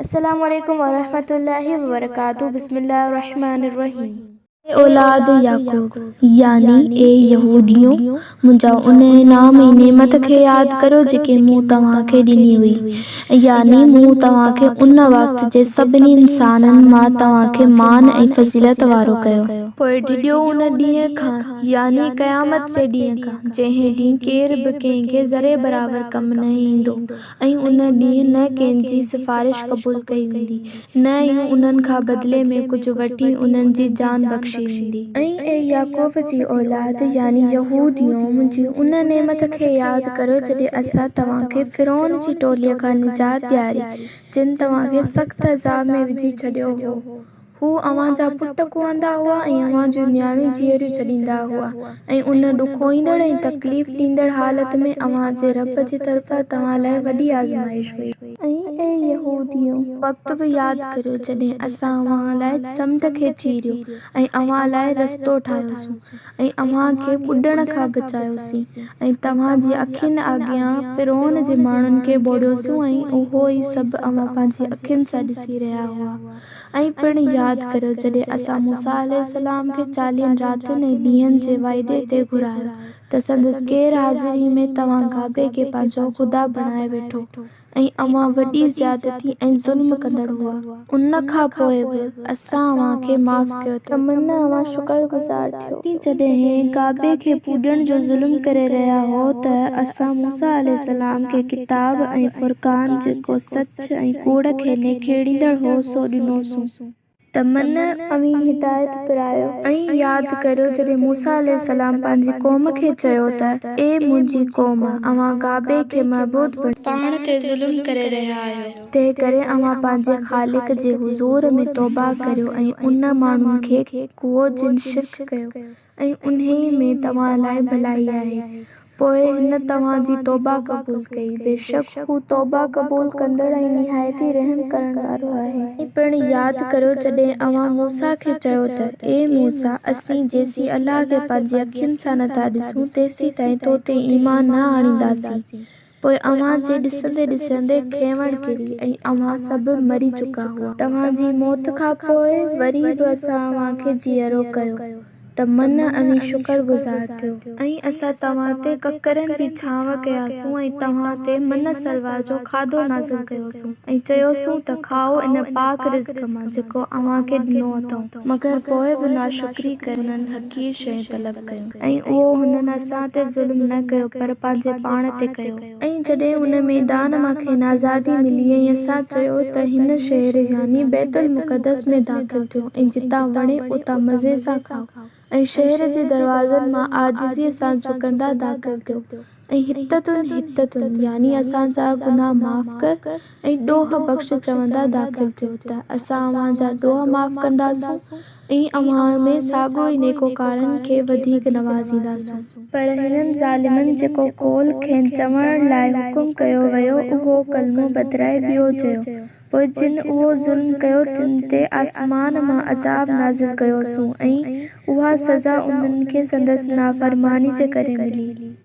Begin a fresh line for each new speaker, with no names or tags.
السلام عليڪم ورحمة الله وبرڪاته بسم الله الرحمن الرحيم.
اي اولاد يعقوب، يعني اي يهوديو، منهنجا ان انعام ۽ نعمت کي ياد ڪريو جيڪي مون توهان کي ڏني هئي، يعني مون توهان کي ان وقت جي سڀني انسانن مان توهان کي مان ۽ فضيلت وارو ڪيو. پوء ڊڄو ان ڏينهن کان، يعني قيامت جي ڏينهن کان، جنهن ڏينهن ڪير به ڪنهن کي ذري برابر ڪم نه ايندو، ۽ ان ڏينهن نه ڪنهن جي سفارش قبول ڪئي ويندي، نه ئي انهن کان بدلي ۾ ڪجهه وٺي انهن جي جان بخشي ويندي. ۽ اي يعقوب جي اولاد، يعني يهوديو، منهنجي ان نعمت کي ياد ڪريو جڏهن اسان توهان کي فرعون جي ٽوليء کان نجات ڏياري، جن توهان کي سخت عذاب ۾ وجهي ڇڏيو هو. هو اوهان جا پٽ ڪهندا هئا ۽ اوهان جون نياڻيون جيئريون ڇڏيندا هئا ۽ ان ڏکوئيندڙ ۽ تڪليف ڏيندڙ حالت ۾ اوهان جي رب جي طرفان توهان لاء وڏي آزمائش هئي. ۽ اي يهوديو! وقت به ياد ڪريو جڏهن اسان اوهان لاء سمنڊ کي چيريو ۽ اوهان لاء رستو ٺاهيوسون ۽ اوهان کي ٻڏڻ کان بچايوسين ۽ توهان جي اکين اڳيان فرعون جي ماڻهن کي ٻوڙيوسون ۽ اهو ئي سڀ اوهان پنهنجي اکين سان ڏسي رهيا هئا. ۽ پڻ ياد ڪريو جڏهن اسان موسيٰ عليه السلام کي چاليهن راتين ۽ ڏينهن جي وعدي تي گهرايو ته سندس غير حاضري ۾ توهان گابي کي پنهنجو خدا بڻائي ويٺو ۽ اوهان وڏي زيادتي ۽ ظلم ڪندڙ هئا. ان کان پوء به اسان اوهان کي معاف ڪيو ته من اوهان شڪر گذار ٿيو. جڏهن گابي کي پوڄڻ جو ظلم ڪري رهيا هئو ته اسان موسيٰ عليه السلام کي ڪتاب ۽ فرقان جيڪو سچ ۽ ڪوڙ کي نکيڙيندڙ هو سو ڏنوسون ته من اوهين هدايت پرايو. ۽ ياد ڪريو جڏهن موسيٰ عليه السلام پنهنجي قوم کي چيو ته اي منهنجي قوم! اوهان گابي کي معبود بڻائي. پاڻ تي ظلم ڪري رهيا آهيو. تنهنڪري اوهان پنهنجي خالق جي حضور ۾ توبه ڪريو ۽ ان ماڻهن کي ڪهو جن شرڪ ڪيو ۽ انهيء ۾ توهان لاء ڀلائي آهي. پوء هن توهان جي توبه قبول ڪئي. بيشڪ هو توبه قبول ڪندڙ ۽ نهايت ئي رحم ڪرڻ وارو آهي. ۽ پڻ ياد ڪريو جڏهن اوهان موسيٰ کي چيو ته، اي موسيٰ! اسين جيسين الله کي پنهنجي اکين سان نٿا ڏسون تيسيتائين تو تي ايمان نه آڻينداسين. پوء اوهان جي ڏسندي ڏسندي کنوڻ ڪري ۽ اوهان سڀ مري چڪا هئا. توهان جي موت کان پوء وري به اسان اوهان کي جيئرو ڪيو ته من اوهين شڪر گذار ٿيو. ۽ اسان توهان تي ڪڪرن جي ڇانو ڪياسون ۽ توهان تي من سلويٰ جو کاڌو نازل ڪيوسون ۽ چيوسون ته کائو ان پاڪ رزق مان جيڪو اوهان کي ڏنو اٿئون. مگر پوء به ناشڪري ڪري هنن حقير شيون طلب ڪيون. ۽ اهو هنن اسان تي ظلم نه ڪيو پر پنهنجي پاڻ تي ڪيو. ۽ جڏهن ان ميدان مان کين آزادي ملي ۽ اسان چيو ته هن شهر يعني بيت المقدس ۾ داخل ٿيو ۽ جتان وڻي اتان مزي سان کائو ۽ شهر جي دروازن مان عاجزيء سان جهڪندا داخل ٿيو ۽ حطة حطة يعني اسان جا گناهه معاف ڪر ۽ ڏوهه بخش چوندا داخل ٿيو ته اسان اوهان جا ڏوهه معاف ڪنداسون ۽ اوهان ۾ ساڳيو ئي نيڪوڪارن کي وڌيڪ نوازينداسون. پر هنن ظالمن جيڪو قول کين چوڻ لاء حڪم ڪيو ويو اهو ڪلمو بدلائي ٻيو چيو. پوء جن اهو ظلم ڪيو تن تي آسمان مان عذاب نازل ڪيوسون ۽ اها سزا انهن کي سندس نافرماني جي ڪري ملي.